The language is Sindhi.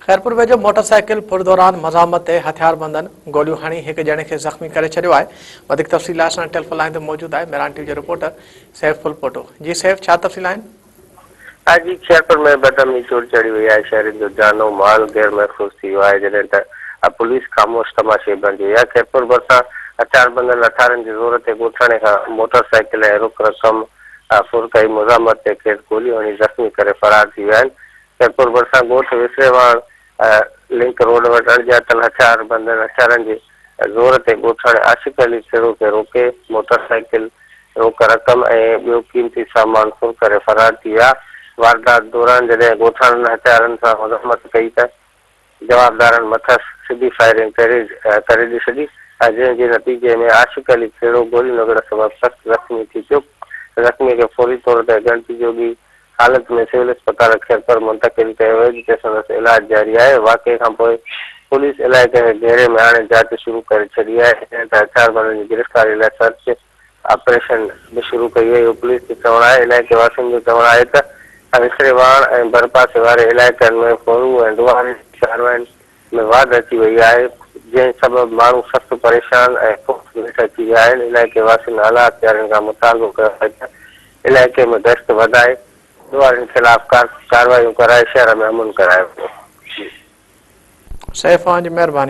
خيرپور ويجهو موٽر سائيڪل ڦر دوران مزاحمت تي هٿياربندن گوليون هڻي هڪ ڄڻي کي زخمي ڪري ڇڏيو آهي. وڌيڪ تفصيل لاء اسان ٽيليفون لائين تي موجود آهي ميران ٽي وي جو رپورٽر سيف ڦلپوٽو. جي سيف ڇا تفصيل آهن؟ آء جي خيرپور ۾ بدامني چور چڙهي وئي آهي، شهرين جو جان و مال غير محفوظ ٿي ويو آهي، جڏهن ته پوليس خاموش تماشائي بڻجي وئي آهي، خيرپور ڀرسان هٿياربندن هٿارن جي زور تي ڳوٺاڻي کان موٽر سائيڪل ۽ روڪ رقم ڦر ڪئي، مزاحمت تي کيس گوليون هڻي زخمي ڪري فرار ٿي ويا آهن، خيرپور ڀرسان ڳوٺ وسريواڻ لنڪ روڊ وٽ اڻڄاتل هٿياربندن هٿيارن جي زور تي ڳوٺاڻي عاشق علي کهڙو کي روڪي موٽر سائيڪل، روڪ رقم ۽ ٻيو قيمتي سامان ڦر ڪري فرار ٿي ويا. واردات دوران جڏهن ڳوٺاڻن هٿيارن سان مزاحمت ڪئي ته جوابدارن مٿس سڌي فائرنگ ڪري ڪري ڇڏي جنهن جي نتيجي ۾ عاشق علي کهڙو گوليون لڳڻ سبب سخت زخمي ٿي پيو. زخمي کي فوري طور تي ڳڻتي جوڳي حالت ۾ سول اسپتال خيرپور منتقل ڪيو ويو جتي سندس علاج جاري آهي، واقعي کانپوء پوليس علائقي کي گهيري ۾ آڻي جاچ شروع ڪري ڇڏي آهي، جڏهن ته هٿياربندن جي گرفتاري لاء سرچ آپريشن به شروع ڪئي وئي، پوليس جو چوڻ آهي علائقي واسين جو چوڻ آهي ته وسري واهڻ ۽ ڀرپاسي واري علائقن ۾ ڦورو ۽ ڏوهارين جي ڪاررواين ۾ واڌ اچي وئي آهي، جنهن سبب ماڻهو سخت پريشان ۽ خوف هيٺ اچي ويا آهن، علائقي واسين اعليٰ اختيارين کان مطالبو ڪيو آهي ته علائقي ۾ گشت وڌائي ڏوهارين خلاف ڪارروايون ڪرائي شهر ۾ امن ڪرايو وڃي. سيف اوهان جي مهرباني.